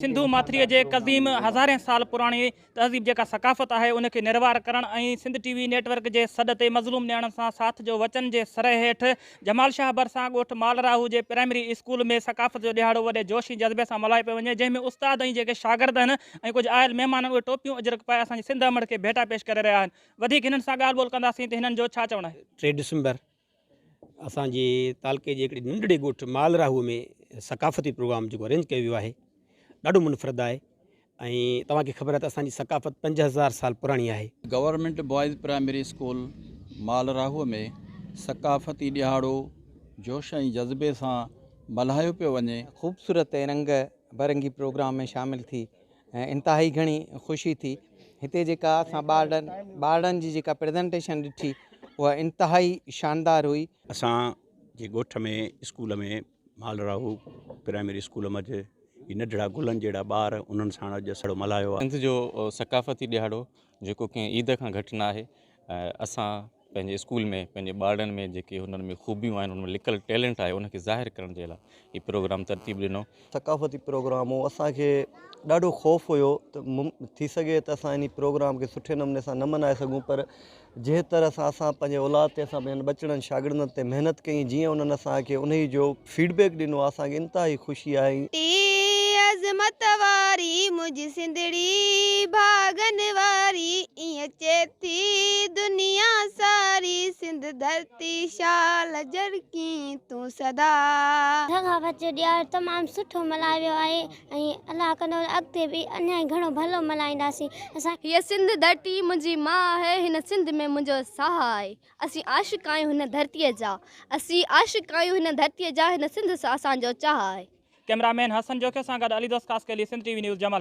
سنڌو ماٿريء جي قديم هزارين سال پراڻي تهذيب جيڪا ثقافت آهي ان کي نروار ڪرڻ ۽ Sindh T V network جي سڏ تي مظلوم نياڻن سان ساٿ جو وچن جي سري هيٺ جمال شاهه ڀرسان ڳوٺ مال راهو جي پرائمري اسڪول ۾ ثقافت جو ڏهاڙو وڏي جوش ۽ جذبي سان ملهايو پيو وڃي جنهن ۾ استاد ۽ جيڪي شاگرد آهن ۽ ڪجهه آيل مهمان اهي ٽوپيون اجرڪ پائي اسان جي سنڌ امڙ کي ڀيٽا پيش ڪري رهيا آهن وڌيڪ هنن سان ڳالهه ٻولهه ڪنداسين ته هنن جو ڇا چوڻ آهي. 3 ڊسمبر اسان جي تعلقي جي هڪڙي ننڍڙي ڳوٺ مال راهوء ۾ ثقافتي پروگرام جيڪو ارينج ڪيو ويو آهي ڏاڍو منفرد آهي ۽ توهان کي خبر آهي ته اسان جي ثقافت 5000 سال پراڻي آهي. گورنمينٽ بوائز پرائمري اسڪول مال راهوء ۾ ثقافتي ڏهاڙو جوش ۽ جذبي سان ملهايو پيو وڃي. خوبصورت ۽ رنگ برنگي پروگرام ۾ شامل ٿي ۽ انتهائي گهڻي خوشي ٿي. هتي جيڪا اسان ٻارڙن ٻارڙن جي جيڪا پريزنٽيشن ڏٺي اها انتهائي شاندار هئي. اسان جي ڳوٺ ۾ اسڪول ۾ مال راهو پرائمري اسڪول منجهه هي ننڍڙا گلن جهڙا ٻار انهن ساڻ اڄ سڙو ملهايو آهي. سنڌ جو ثقافتي ڏهاڙو جيڪو ڪنهن عيد کان گهٽ نه آهي اسان پنهنجي اسڪول ۾ پنهنجي ٻارڙن ۾ جيڪي هنن ۾ خوبيون آهن انهن ۾ لڪل ٽيلنٽ آهي ان کي ظاهر ڪرڻ جي لاء هي پروگرام ترتيب ڏنو. ثقافتي پروگرام هو اسان کي ڏاڍو خوف هيو ته ٿي سگهي ته اسان انهي پروگرام کي سٺي نموني سان نه منائي سگهون پر جنهن طرح سان اسان پنهنجي اولاد تي اسان پنهنجن ٻچڙن شاگردن تي محنت ڪئي جيئن انهن اسان کي انهي جو فيڊ بيڪ ڏنو آهي اسان کي انتهائي خوشي آهي. ٽي عظمت واري منهنجي سنڌڙي ڀاڳن واري ائين چئي ٿي دنيا ساري سنڌ ڌرتي شال جرڪين تون سدا. ثقافت جو ڏهاڙو تمام سٺو ملهايو ويو آهي ۽ الله ڪندو ته اڳتي به اڃا ئي گهڻو ڀلو ملهائينداسين اسان. هيء سنڌ ڌرتي منهنجي ماء آهي هن سنڌ ۾ منهنجو ساهه آهي. اسين عاشق آهيون هن ڌرتيء جا. اسين عاشق آهيون هن ڌرتيء جا هن سنڌ سان اسان جو چاهه آهي. ڪئميرا مين حسن جوکيو سان گڏ علي دوست Khaskheli Sindh T V news Jamal.